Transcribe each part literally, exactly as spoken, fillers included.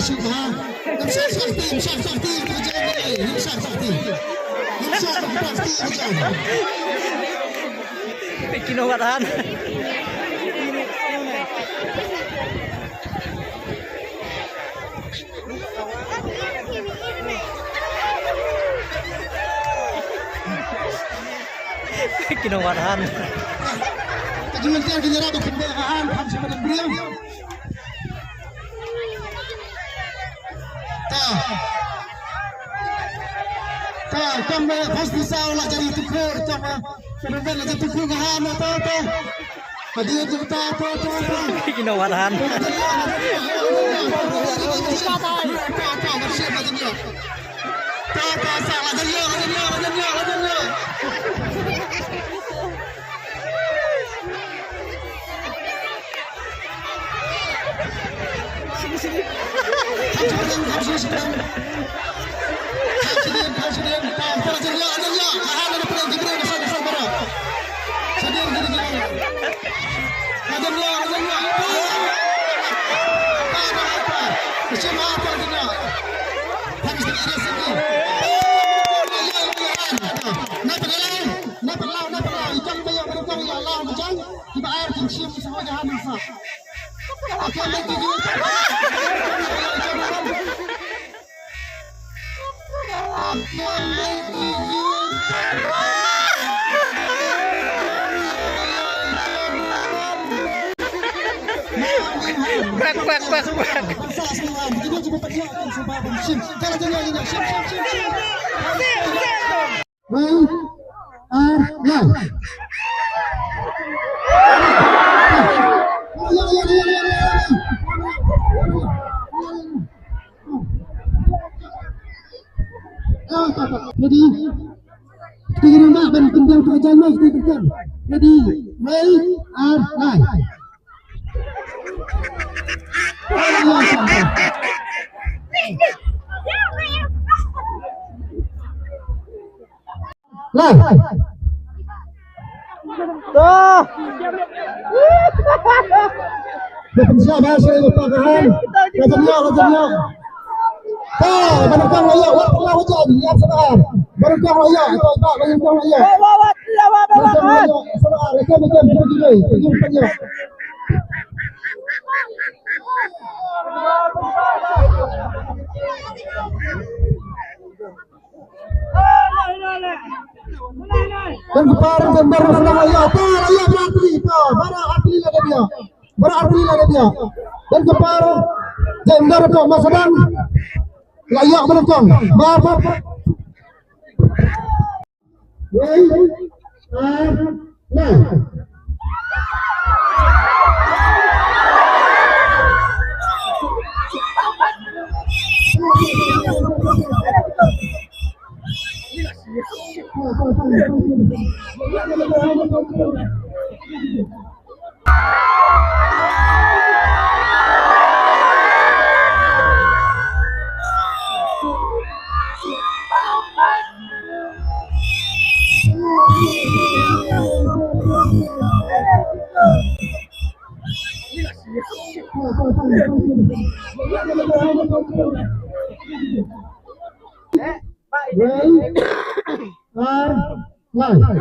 Ngam shah shakti, ngam shah shakti, ngam shah shakti, ngam shah shakti, ngam shah shakti. Peit ki nongwad han. Peit ki nongwad han. Ka jingïarap ka jingïarap ba khyndiat ka han, han sha ka briew. Ta. Ta, tang ba first disa la jari tukhu, tang ba first disa la jari tukhu ka han, ta, ta. Ka dia tu, ta, ta, ta, ta. Ki nongwad han. Ta, ta, sa, la jari, la jari, la jari, la jari. Back, back, back, back. Wei ar lai. Ready? Kita kena nak ban kembang tu aja mai kita kena. Ready? Wei ar lai. Lai. Dah. Dah pynshai ba shai ba pakahan. Dah jam ïoh, dah jam ïoh. Dah, ba nyngkong la ïoh, wat pynlaw wajan, ïa sabar. Ba nyngkong la ïoh, ito ito, ba nyngkong la ïoh. Ba nyngkong la ïoh, sabar, ito ito, ito ito, ito ito. Don kpar jember sdang ïa ta ïa ba artylli ta bara artylli la dep ïa. Bara artylli la dep ïa. Don kpar jember to ma sdang la ïa ba tong. Ba ba. Wei ar lai. Wei ar lai.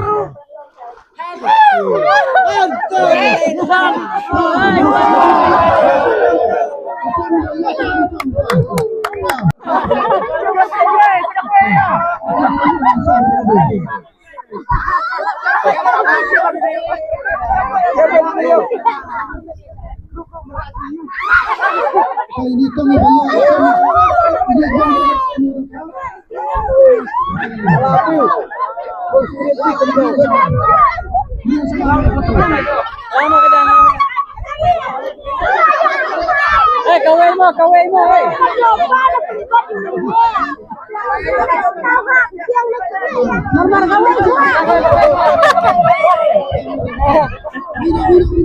Eh, kawei mo, kawei mo, eh.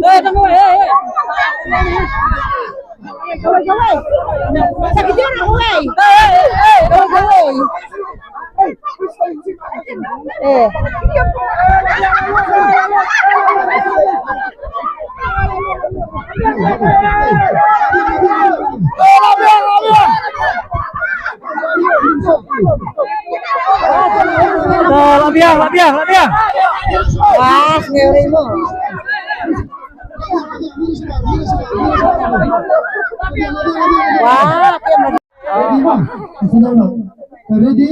Eh, tunggu, eh, eh. Kawei, kawei. Sakit dia nak kawei. Eh, eh, eh, kawei, kawei. Eh. Wah, sngewrei mo. Wah, ready?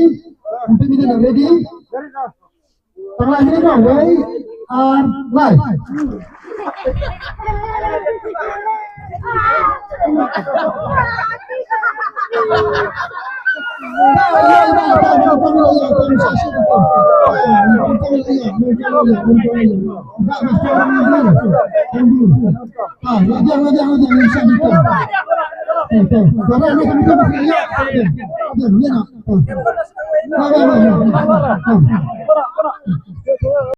Ready? Ready? Tang lai minit, no? Wei ar lai.